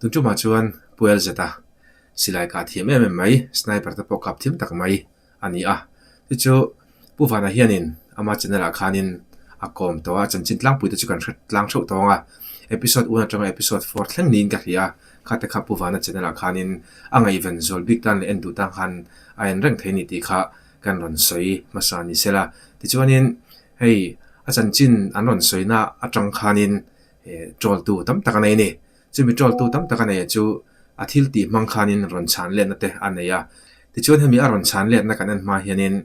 Tun tumah chuan Pu Elzeta silai kah thiam em em mai, sniper te pawh kap thiam tak mai a ni a. Chu chu Pu Vana hianin ama channel ah khanin a kawm tawh a, chanchin tlangpui te chu kan hre tlang theuh tawng a. Episode 1 atanga episode 4 thleng niin ka hria a, kha te kha Pu Vana channel ah khanin a ngaihven zual bik tan leh en duh tan khan a en reng thei a ni tih kha kan rawn sawi hmasa ni sela. Tichuanin hei a chanchin an rawn sawina atang khanin troll-tu tam tak a nei a ni. Chumi troll-tu tam tak a nei chu a thil tih hmang khanin rawn chhan letna te a nei a. Tichuan hemi a rawn chhan letna kan en hma hianin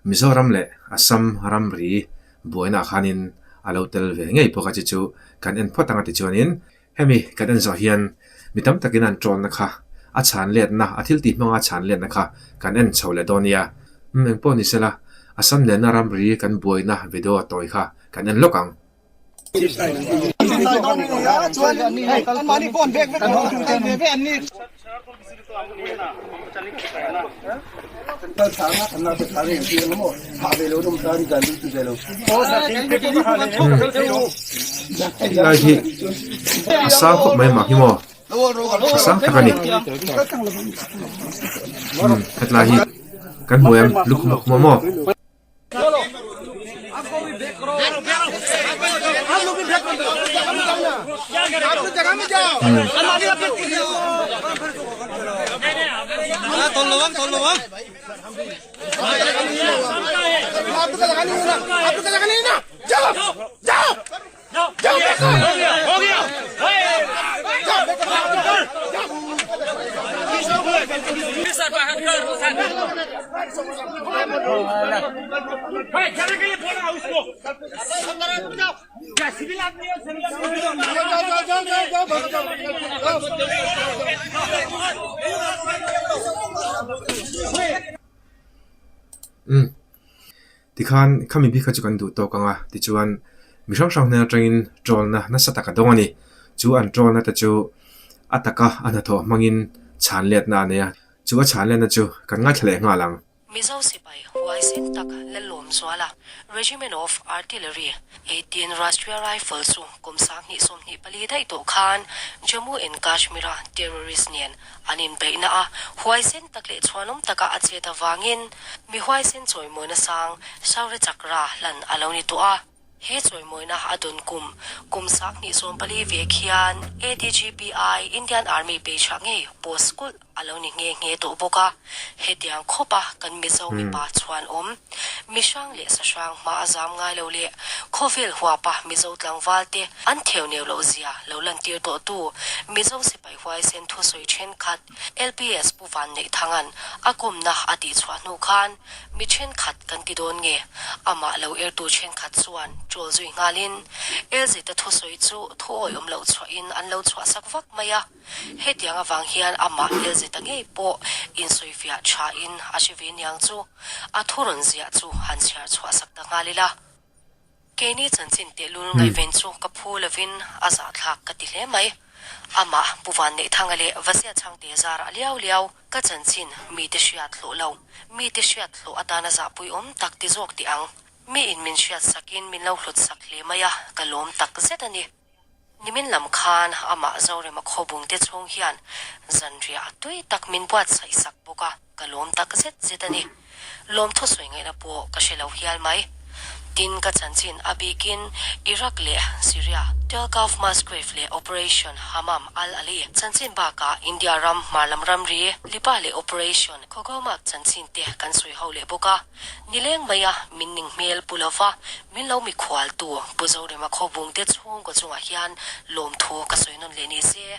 Mizoram leh Assam ramri buainaah khanin a lo tel ve ngei bawk a chi chu kan en phawt ang a tichuanin Hemi kan en zawh hian mi tam takin an ṭawnna kha a chhan letna, a thil tih hmanga a chhan letna kha kan en chho leh dawn nia. Umm engpawh ni sela, Assam nena ramri kan buaina video tawi kha kan en lawk ang. Helai hi a sang khawp mai mah hi maw a sang tak a ni umm hetlai hi kan hmu em lukhum a khum a maw. Umm tikhan khami bik kha chu kan duh tawk ang a tichuan mi hrang hrang hnen atangin tawlna nasa tak a dawng a ni chu an tawlna te chu a taka a hnathawh hmangin chhan letna a nei a chu a chhan letna chu kan ngaithla leh nghal ang. Mizo sipai huaisen tak Lalawmzuala, Regiment of Artillery, 18 Rashtriya Rifle chu kum 2024 daih tawh khan Jammu and Kashmir-a terrorist nen an inbeihna a huaisen tak leh chhuanawm taka a chet avangin mi huaisen chawimawina sang Shaurya Chakra hlan a lo ni tawh a. He chawimawina a dawn kum kum 2024 vek hian ADGPI, Indian Army peichhah ngei post kulh a lo ni nghe nghe tawh bawk a, hetiang khawp a kan Mizo mipa chhuan awm, mi hrang leh sa hrang hma a zam ngai lo leh khawvel huap a Mizo tlangval te an theu neu loh zia lo lantir tawh tu Mizo sipai huaisen thusawi thenkhat LPS Pu Vanneihthang'an a kumna a tihchhuah hnu khan mi thenkhat kan ti dawn nge? Amah lo ertu thenkhat chuan troll zui nghalin LZ-a thusawi chu thu awihawm loh chhuahin an lo chhuahsak vak mai a. Hetiang avang hian amah Elzeta ngei pawh insawifiah thain a hre ve niang chu a thu rawn ziah chu han chhiar chhuah sak ta nghal ila. Keini chanchin tehlul ngaihven chu ka phu lovin a zahthlak ka ti hle mai. Amah Pu Vanneihthanga leh Vazia Chhangte zarah liau liau ka chanchin mite hriat hlawh lo, mite hriat hlawh atana zahpui awm tak ti zawk tih ang. Miin min hriat sakin min lo hlut sak hle mai a, ka lawm tak zet a ni. Nimin lam khan amah Zorema khawbung te chhung hian zanriah tui tak min buatsaih sak bawk a, ka lawm tak zet zet a ni. Lawmthu sawi ngaihna pawh ka hre lo hial mai. Tin, ka chanchin a bikin Iraq leh Syria, Tel Gulf Mass Grave leh Operation Hamam Al Ali chanchin bakah India ram hmar lam ramri, Liba leh Operation Khogomak chanchin te kan sawi ho leh bawk a. Nileng maia min ning hmel pu lova min lo mikhualtu Pu Zorema Khawbungte chhungkaw chungah hian lawmthu ka sawi nawn leh ni se.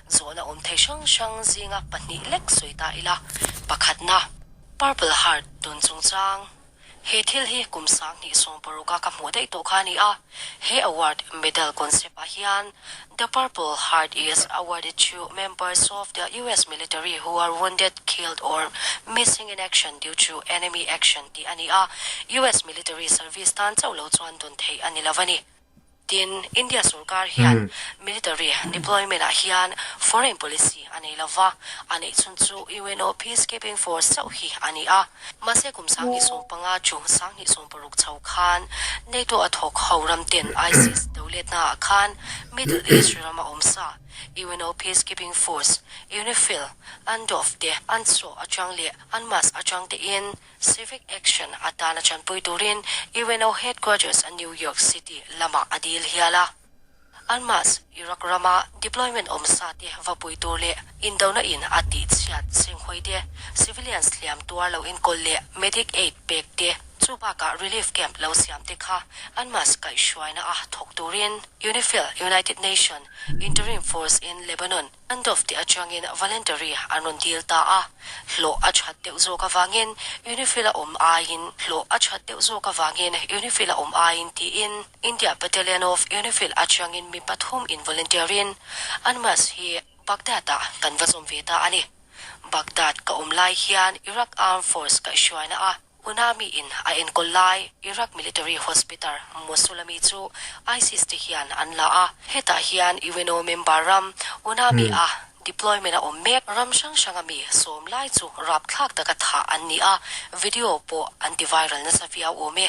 Zawhna awm thei hrang hrang zinga pahnih lek sawi ta ila, pakhatna, Purple Heart dawn chungchang. He thil hi kum 2016 a ka hmuh daih tawh kha a ni a, he award medal concept ah hian The Purple Heart is awarded to members of the US military who are wounded, killed or missing in action due to enemy action tih a ni a, US military service tan chauh lo chuan dawn theih a ni lo a ni. Tin, India sorkar hian military deployment ah hian foreign policy a nei lo va, a neih chhun chu UNO peacekeeping force chauh hi a ni a. Mahse kum 2015 chu 2016 chho khan NATO a thawk ho ram ten ISIS do letna ah khan Middle East rama awm sa. UNO Peacekeeping Force, UNIFIL, UNDOF te an chaw atang leh UNMAS atang tein Civic Action atana chanpui turin UNO Headquarters a New York City lamah a dil hial a. UNMAS, Iraq rama deployment awm sa te va pui tur leh indona in a tih chhiat senghawi te, civilians hliam tuar lo enkawl leh medic aid pek te, chu bakah relief camp lo siam te kha UNMAS kaihhruaina a thawk turin UNIFIL, United Nation Interim Force in Lebanon, UNDOF tih atangin voluntary an rawn dil ta a, hlawh a that deuh zawk avangin UNIFIL a awm aiin hlawh a that deuh zawk avangin UNIFIL a awm aiin tiin India Battalion of UNIFIL atangin mi pathum in volunteer in UNMAS hi Baghdad ah kan va zawm ve ta a ni. Baghdad ka awm lai hian Iraq Armed Force kaihhruaina a UNAMI in a enkawl lai Iraq Military Hospital Mosul ami chu ISIS te hian an la a, hetah hian UNO member ram UNAMI a deployment a awm mek ram hrang hrang ami sawm lai chu rapthlak taka thah an ni a, video pawh an ti viral nasa viau awm e.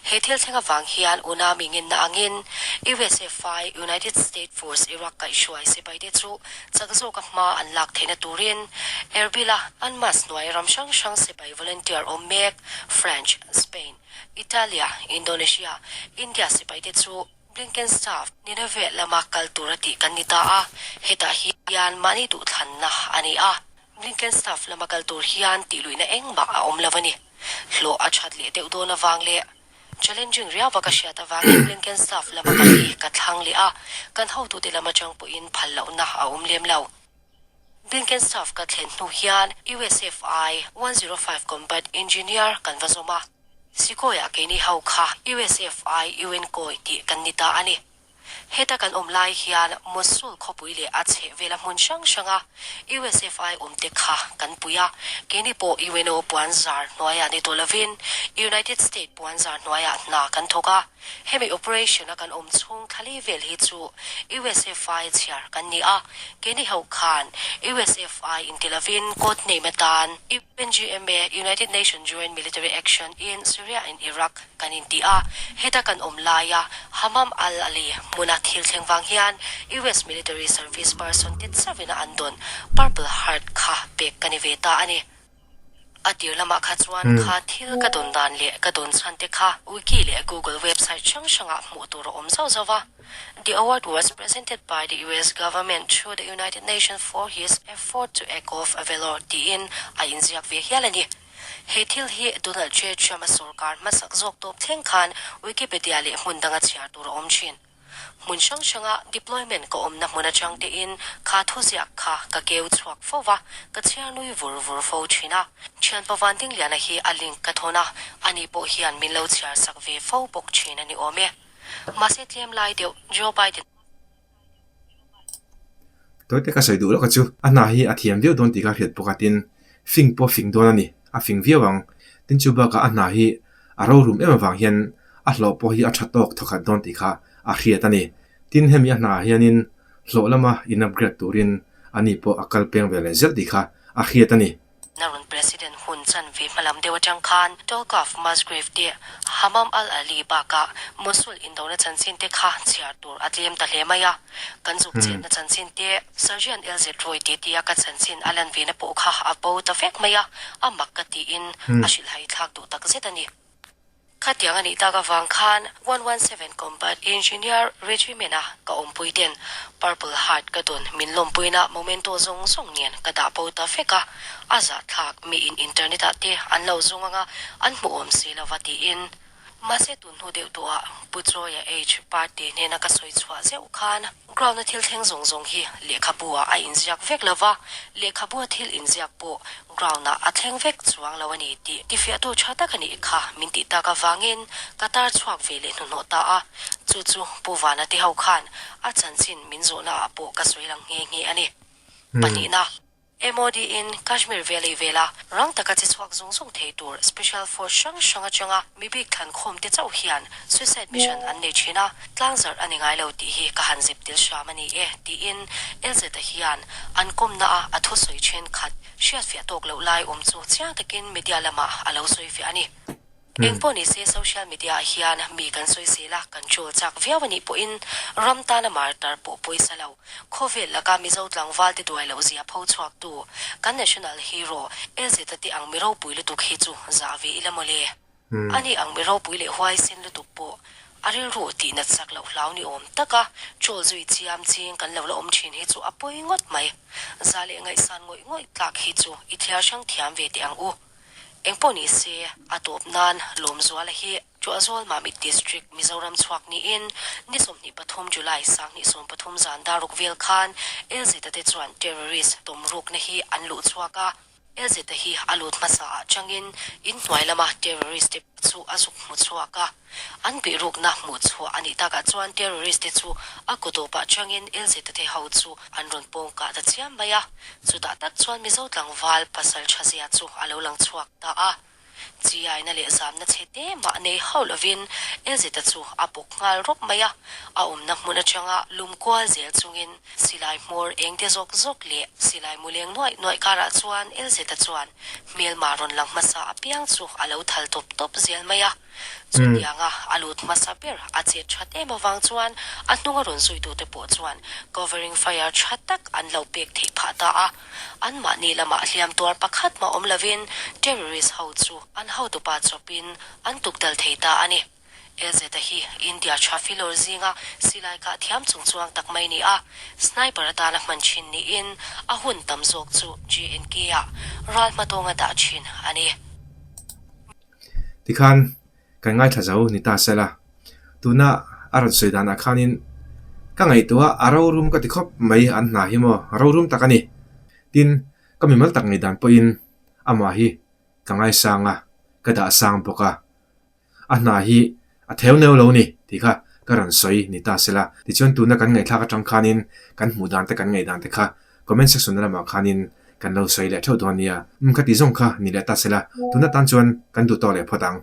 He thil thleng avang hian UNAMI ngenna angin USFI, United State Force Iraq kaihhruai sipaite chu chak zawka hma an lak theihna turin Erbil-a UNMAS hnuai ram hrang hrang sipai volunteer awm mek French, Spain, Italia, Indonesia, India sipaite chu Blinken staff Nineveh lama kal tura tih kan ni ta a, hetah hian mahni duhthlanna a ni a. Blinken staff lama kal tur hian tihluihna engmah a awm lo a ni. Hlawh a that leh deuh dawn avang leh challenging riau va ka hriat avangin Blinken staff lama kal hi ka thlang leh a, kan hotute lam atang pawhin phal lohna a awm lem lo. Blinken staff ka thlen hnu hian USFI 105 Combat Engineer kan va zawm a, Sikawiah keini ho kha USFI UN kawi tih kan ni ta a ni. Heta kan awm lai hian Mosul khawpui leh a chheh vela hmun hrang hranga USFI awmte kha kan pui a, keini pawh UNO puanzar hnuaiah ni tawh lovin United State puanzar hnuaiah hna kan thawk a, hemi operation a kan awm chhung thlali vel hi chu USFI chhiar kan ni a, keini ho khan USFI inti lovin code name atan UNGMA, United Nation Joint Military Action in Syria and Iraq, Kan inti a, heta kan awm laia Hammam al-Ali hmuna thil thleng vang hian US military service person te chauhin a an dawn Purple Heart kha pek ka ni ve ta a ni. A tir lamah kha chuan kha thil ka dawn dan leh ka dawn chhan te kha Wiki leh Google website hrang hrangah hmuh tur a awm zauh zauh va. The award was presented by the US government through the United Nations for his effort to act of valor tiin a inziak ve hial a ni. He thil hi Donald J. Trump-a sorkar hmasak zawk tawp thleng khan Wikipedia leh hmun danga chhiar tur a awm thin. Hmun hrang hranga deployment ka awmna hmun atang tein kha thuziak kha ka keu chhuak fo va, ka chhiar nui vur vur fo thin a. Thianpa Vandingliana hi a link ka thawn a, ani pawh hian min lo chhiar sak ve fo bawk thin a ni awm e. Mahse tlem lai deuh Joe Biden. Tawite ka sawi duh lawk a chu, a hna hi a thiam viau dawn tih kha hriat bawk a tin fing pawh fing dawn a ni, a fing viau ang. Tin chu bakah a hna hi a rorum em avang hian a hlawh pawh hi a tha tawk thawkhat dawn tih kha a hriat a ni. Tin hemi a hna ah hianin hlawh lama in upgrade turin a ni pawh a kal peng ve leh zel tih kha a hriat a ni. Narun President hun chanve hmalam deuh atang khan Tolkaf Musgrave te Hammam al-Ali bakah Mosul indona chanchin te kha chhiar tur a tlem ta hle mai a. Kan zuk chetna chanchin te Sergeant LZ Roy te tia ka chanchin a lan vena pawh kha a bo ta vek mai a, a mak ka tiin a hrilhhai thlak duh takzet a ni. Khatiang a nih tak avang khan 117 Combat Engineer Regiment-a ka awmpui ten Purple Heart ka dawn min lawmpuina momento zawng zawng nen ka dah bo ta vek a, a zahthlak miin internet-ah te an lo zawng anga an hmu awm si lova tiin. Mahse tun hnu deuh tawhah Pu Chawia H Party hnena ka sawi chhuah zeuh khan ground-a thil thleng zawng zawng hi lehkhabu-ah a inziak vek lova, lehkhabua thil inziak pawh Ground-ah a thleng vek chuang lo a ni tih tifiahtu tha tak a nih kha min tih tak avangin ka tar chhuak ve leh hnuhnawh ta a, chu chu Pu Vana te ho khan a chanchin min zawhnaah pawh ka sawi lang nghe nghe a ni. Pahnihna, MOD-in Kashmir Valley vela rang taka che chhuak zung zung thei tur Special Force hrang hrang atanga mi bik thlan khawm te chauh hian Suicide Mission an nei thin a, tlangzarh a ni ngai lo tih hi ka han zep tel hram a ni e, tiin LZ-a hian an kawmna-a a thusawi thenkhat hriatfiah tawk loh lai awm chu chiang takin media lamah a lo sawi fiah a ni. Engpawh ni se social media ah hian mi kan sawisel a, kan troll chak viau a nih pawhin ram tana martar pawh pawisa lo, khawvel laka Mizo tlangval te duai loh zia pho chhuaktu kan national hero LZ-a te ang mi ropui lutuk hi chu zah ve ila mawle. Ani ang mi ropui leh huaisen lutuk pawh a rilru tih nat sak loh hlau ni awm taka troll zui chiam ching kan lo la awm thin hi chu a pawi ngawt mai. Za leh ngaihsan ngawih ngawih tlak hi chu i thliar hrang thiam ve teh ang u. Engpawh ni se, a tawp nan Lawmzuala hi Tuahzawl Mamit District, Mizoram chhuak niin ni 23 July 2013 zan daruk vel khan LZ-a te chuan terrorist tawmrukna hi an luh chhuak a. LZ-a hi a lut hmasa ah changin inhnuai lama terrorist te chu a zuk hmu chhuak a. An bihrukna hmuh chhuah a nih takah chuan terrorist te chu a kutawpah changin LZ-a te ho chu an rawn pawng kah ta chiam mai a. Chutah tak chuan Mizo tlangval pasal tha zia chu a lo lang chhuak ta a. Chiaina leh zamna chhe te mah nei hauh lovin Elzeta chu a bawk nghal rawp mai a, a awmna hmun atanga lum kual zel chungin silai hmawr eng te zawk zawk leh silai mu leng nuaih nuaih karah chuan Elzeta chuan hmelma rawn lang hmasa apiang chu a lo thal tawp tawp zel mai a. Chutianga a lut hmasa ber a chet that em avang chuan a hnunga rawn zuitute pawh chuan covering fire tha tak an lo pek theih phah ta a. Anmahni lamah hliam tuar pakhat mah awm lovin terrorist ho chu an hotupa chawpin an tukdal thei ta a ni. LZ-a hi India tha filawr zinga silai kah thiam chung chuang tak mai ni a, sniper atana hman thin niin a hun tam zawk chu JNK-ah ral hmatawnga dah thin a ni. Tikhan kan ngaithla zo ni ta sela, tuna a rawn sawi danah khanin ka ngaihtuah a rorum ka ti khawp mai an hna hi maw rorum tak a ni. Tin, ka mimal tak ngei dan pawhin amah hi ka ngaisang a, ka dah sang bawk a. A hna hi a theu neu lo ni tih kha ka rawn sawi ni ta sela. Tichuan tuna kan ngaihthlak atang khanin kan hmuh dan te kan ngaih dan te kha comment section lamah khanin kan lo sawi leh theuh dawn nia. Umm kha ti zawng kha ni leh ta sela, tuna tan chuan kan duh tawk leh phawt ang.